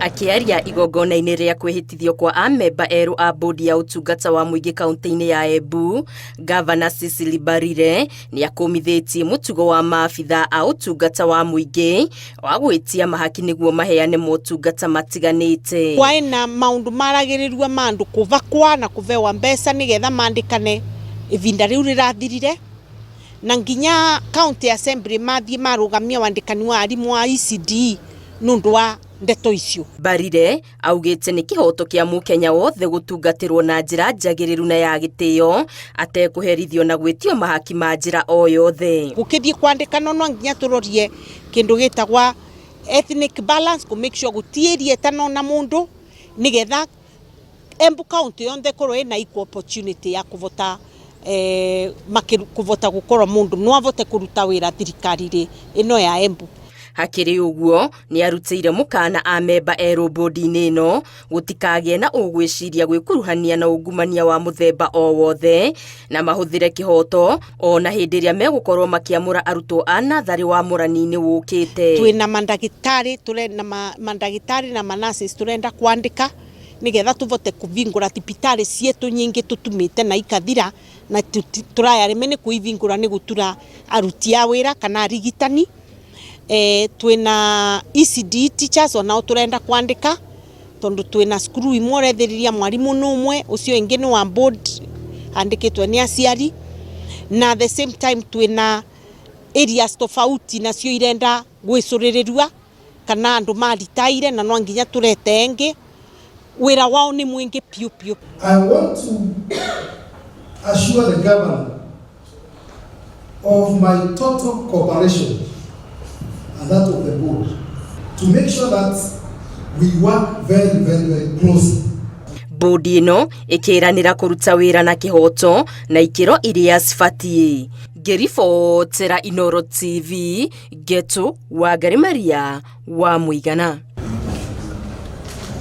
Akĩaria igongona-inĩ rĩa kwĩhĩtithio kwa amemba erũ a bodi ya ũtungata wa mũingĩ kaunti-inĩ ya Embu, Gavana Cecily Mbarire nĩ akũmithĩtie mũtugo wa maabitha a ũtungata wa mũingĩ wa gwĩtia mahaki nĩguo maheane motungata matiganĩte. Kwaĩ na maũndũ maragĩrĩrua ma andũ kũbakwa na kũbewa mbeca nĩgetha mandĩkane ivinda rĩu rĩrathirire, na nginya county assembly mathiĩ marũgamia wandĩkani wa arimũ a ECD nũndũ wa ndeto icio. Mbarire augĩte nĩ kĩhoto kĩa mũkenya wothe gũtungatĩrwo na njĩra njagĩrĩru na ya gĩtĩo atekũherithio na gwĩtio mahaki ma njĩra o yothe. Gũkĩthiĩ kwandĩkana no nginya tũrorie kĩndũ gĩtagwa ethnic balance kũ make sure gũtiĩrie ĩtano na mũndũ nĩgetha Embu County yonthe ĩkorwo ĩna equal opportunity ya kũvota kũvota gũkorwo mũndũ no avote kũruta wĩra thirikari-rĩ ĩno ya Embu. Hakĩrĩ ũguo nĩ arutĩire mũkana amemba erũ bodi-inĩ ĩno gũtikagĩe na ũgwĩciria gwĩkuruhania na ungumania wa mũthemba o wothe na mahũthĩre kĩhoto ona hĩndĩ ĩrĩa megũkorwo makĩamũra arutwo a natharĩ wa mũrani-inĩ wũkĩte. Twĩna mandagĩtarĩ na mandagĩtarĩ na manurses tũrenda kwandĩka nĩgetha tũvote kũvingũra thibitarĩ cietũ nyingĩ tũtumĩte na ikathira na tũrayarĩme nĩ kũivingũra nĩ gũtura aruti a wĩra kana arigitani. Twĩna ECD teachers onao tũrenda kwandĩka tondũ twĩna cukuru imwe ũrethĩrĩria mwarimũ nĩ ũmwe ũcio ũngĩ nĩ wa board andĩkĩtwo nĩ aciari, na the same time twĩna areas tofauti nacio irenda gwĩcũrĩrĩrua kana andũ maritaire na no nginya tũrete engĩ wĩra wao nĩ mwingĩ piũ piũ. I want to assure the governor of my total cooperation and that of the board to make sure that we work very, very, very closely. Bodi ĩno ĩkĩranĩra kũruta wĩra na kĩhoto na ikĩro iria cibatiĩ. Ngĩribotera Inooro TV, Getu Wangari Maria wa Mũigana.